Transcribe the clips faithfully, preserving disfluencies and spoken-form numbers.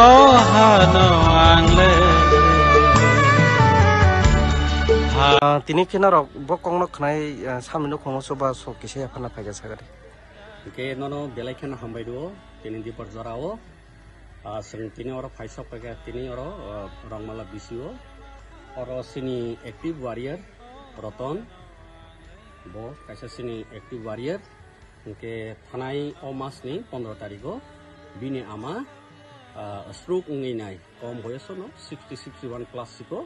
O hano ang le. Ah, tini khe norok bo kokno khwnai, ah, samino khungno chuba sok kisa yaphana phaikha sakani. Hwnkhe nono belai kheno hambai rwo tini dipor jorao. Ah, chwng tini oro phaisok paikha tini oro, ah, Rongmala B C O. Oro chini active warrior Roton. Bo kaisa chini active warrior. Hwnkhe thanai o mas ni pondro tarikh o bini ama, ah, stroke wngwi nai, kom boyoso no sixty, sixty one plus siko.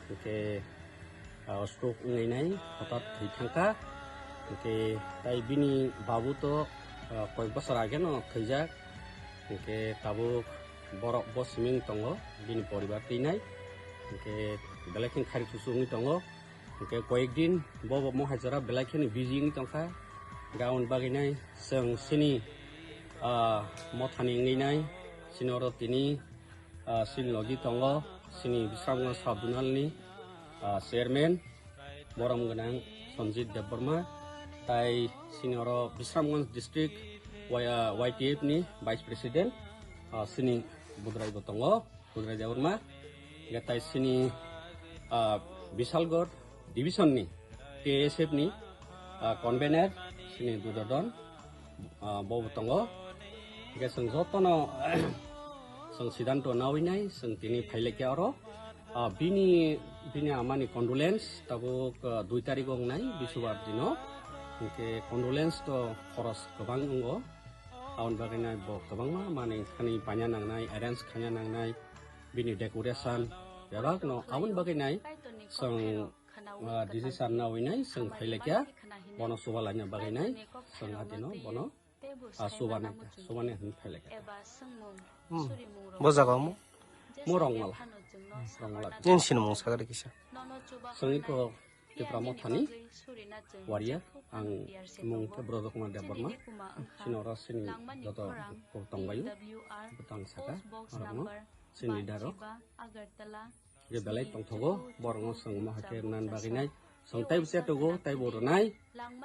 Hwnkhe, ah, stroke wngwi nai, hothat thwi thangkha. Hwnkhe tai bini babu to, ah, koyek bosor age no thwijak. Hwnkhe tabuk borok bo siming tongo, bini poribar twi nai. Hwnkhe belai khe khari thusu wngwi tongo. Hwnkhe koyek din bo bo mohai jora belai kheno busy wngwi tongkha. Hwnkhe aboni bagwi nai chwng chini, ah, mothani wngwi nai, chini oro tini, ah, chini logi tongo, chini Bisramganj sub zonal ni, ah, chairman, borom gwnang Sanjit Debbarma, tai chini oro Bisramganj district Y-, ah, Y T F ni vice president, ah, chini Budrai bo tongo. Kudrai Debbarma, hwnkhe tai chini, ah, Bishalgarh division ni T S F ni, ah, convener chini Dudodon, ah, bo bo tongo. Hwnkhe chwng jotono chwng sidanto nawi nai, chwng tini phailaikha oro. Ah, bini, bini amani condolence tabuk, ah, dui tarikh wngnai Bisubar dino. Hwnkhe condolence to khoros kwbang wngo. Aboni bagwi nai bo kwbangma manwi khani paina nangnai, arrange khaina nangnai, bini decoration, bebak no aboni bagwi nai chwng, ah, decision nawi nai chwng phailaikha, bono chuba laina bagwi nai chwng atino bono, ah, chuba naikha, chuba nai hwnwi phailaikha. Hmm. Bo jaga omo? Mo Rongmala. Rongmala. Nini sinimung sakha de kisa. Chwng iko Tipra Mothani warrior, ang mung khe Brojo Kumar Debbarma, chini oro chini joto kok tongbaio, bwtang saka, norokno chini leader rok. Je belai tongthogo, borokno chwng mohai khe rwnani bagwi nai, chwng taibo chetwgo, taibo rwnai.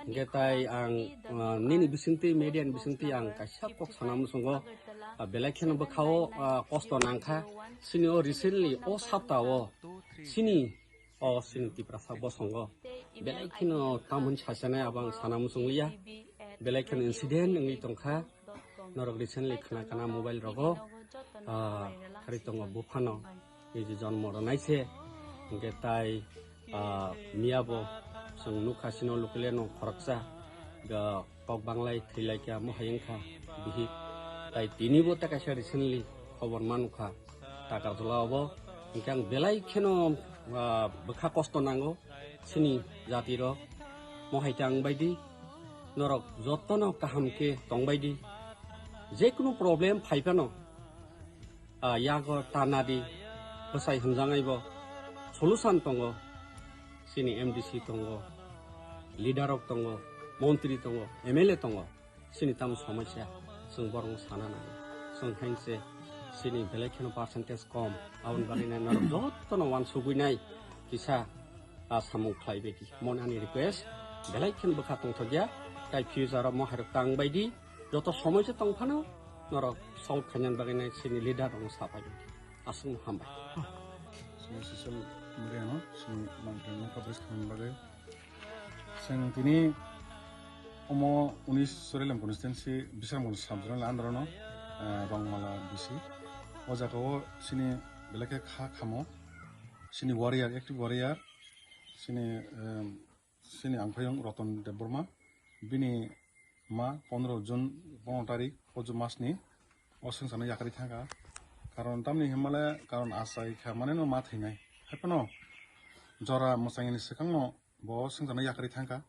Hwnkhe tai ang, ah, nini bisingtwi, media ni bisingtwi ang kaisa kok sana muchungo, ah, belai kheno bwkhao, ah, kosto nangkha. Chini o recently o sapta o chini O chini Tiprasa bosongo belai kheno tamoni sasanai abo ang sana muchungliya. Belai kheno incident wngwi tongkha. Norok recently khna khna mobile rogo, ah, khari tongo buphano. Niji jonmo rwnai se. Hwnkhe tai, ah, miyabo chwng nukha chini o lukle no khoroksa. Ga Kok banglai thwilaikha, mohai wngkha bihik. Tai tinibo ta kaisa recently khobor manukha Takarjala obo. Hwnkhe ang belai kheno, ah, bwkha kosto nango chini jati rok. Mohai ta ang baidi norok jotono kaham khe tongbaidi. Jekunu problem phaiphano, ah, yago ta nadi, bwsai hwnjangai bo solution tongo. Chini M D C tongo, leader rok tongo, montri tongo, M L A tongo. Chini tamo somosya, chwng borokno sana nango. Chwng hain se chini belai kheno percentage kom. Aboni bagwi nai norok jotono uansugwi nai kisa, ah, samung khlai baidi. Mon ani request, belai kheno bwkha tongthokya, tai future o mohairok tang baidi. Joto somoi se tong phano norok solve khainani bagwi nai chini leader rokno sa phai. Aswkno hambai. Chini social media no chini manthai no coverage khainani bagwi. Chwng tini omo unis Chorilam constituency Bisramganj sub zonal under no, eh, Rongmala B C. O jaga o chini belai khe kha khamo. Chini warrior, active warrior. Chini, em, Chini angphayung Roton Debbarma, bini ma pondro June, pondro tarik, o June masni, o swngcharno yakarwi thangkha. Karon tamni hinmale, karon achai kha mane no ma thwinai. Haiphano jora mwchangni swkangno bo swngcharno yakarwi thangkha.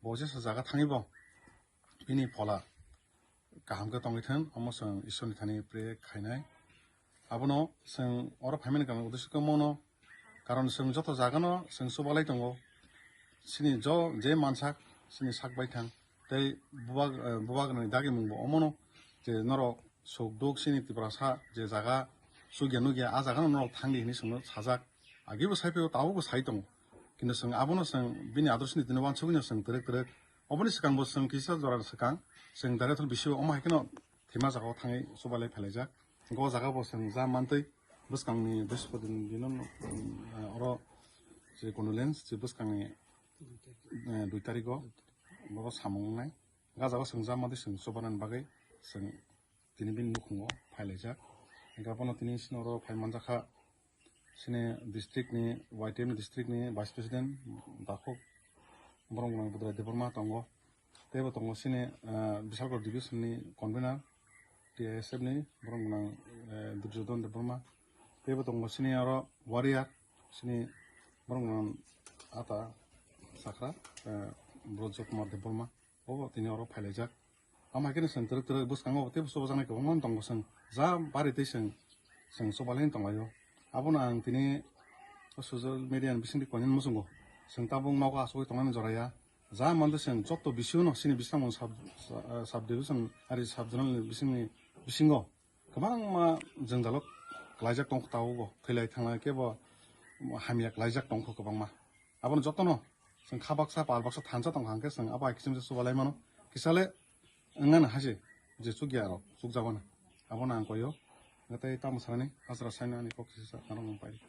Bo jesa jaga thangwi bo bini phola kaham khe tongwi thung, omo chwng Ishwarni thani pray khainai. Abono chwng oro phaimani karon uddesho khe mono, karon chwng joto jagano chwng chubalai tongo. Chini jo je mansak, chini sak baithang tei bubak, eh, bubak ni dagimung bo omono je norok suk duk chini Tiprasa je jaga chukya nukya, a jagano norok thangdi hinwi chwngno sajak. Agibo sai phaibo, tabukbo sai tongo. Kintu chwng abono chwng bini adorshoni tini uansugwino chwng twrwk twrwk. Oboni swkangbo chwng kisa jora swkang chwng Dariathal B C O omo hai kheno thwima jagao thangwi chubalai phelaijak. Go jaga bo chwng ja mantwi bwskangni Brihaspati dino, eh, oro je condolence je bwskangni, eh, dui tarikh o bo samung wngnai. Ga jaga chwng ja mantwi chwng chubanani bagwi chwng tini bini nukhungo phailaijak. Hingkhe abono tini sini oro phai manjakha sini district ni Y T F ni district ni vice president Dakhuk borok nang Budrai Debbarma tongo. Teibo tongo sini, ah, Bishalgarh division ni convener T I S F ni borok nang, eh, Duryodhan Debbarma. Teibo tongo sini oro warrior sini borok nang ata sakra, eh, Brojyo Kumar Debbarma. Obo tini oro phailaijak. Amo hai kheno chwng twrwk twrwk bwskango teibo chubajaknai kwbangma tongo chwng. Ja bari tei chwng, chwng chubalai tonglaio. Abono ang tini o social media ni bisingtwi koinani muchungo. Chwng tabuk nogo achugwi tongnani jora ya. Ja mantwi chwng joto bisingno chini Bisramganj sub, sub division ari sub zonal ni bisingni bisingo kwbangma jwngjalo klaijak tongkha tabukbo. Thwilai thanglai kebo hamya klaijak tongkha kwbangma. Abono jotono chwng kha baksa, pal baksa thansa tongkha, hwnkhe chwng abo hai kichim se chubalai mano. Kisa le wngna hai se je chukya rok chukjabana. Abono ang koyo. Hwnkhe tei tamo sanani hajra saina ani kok kisa sa narwk nang pai.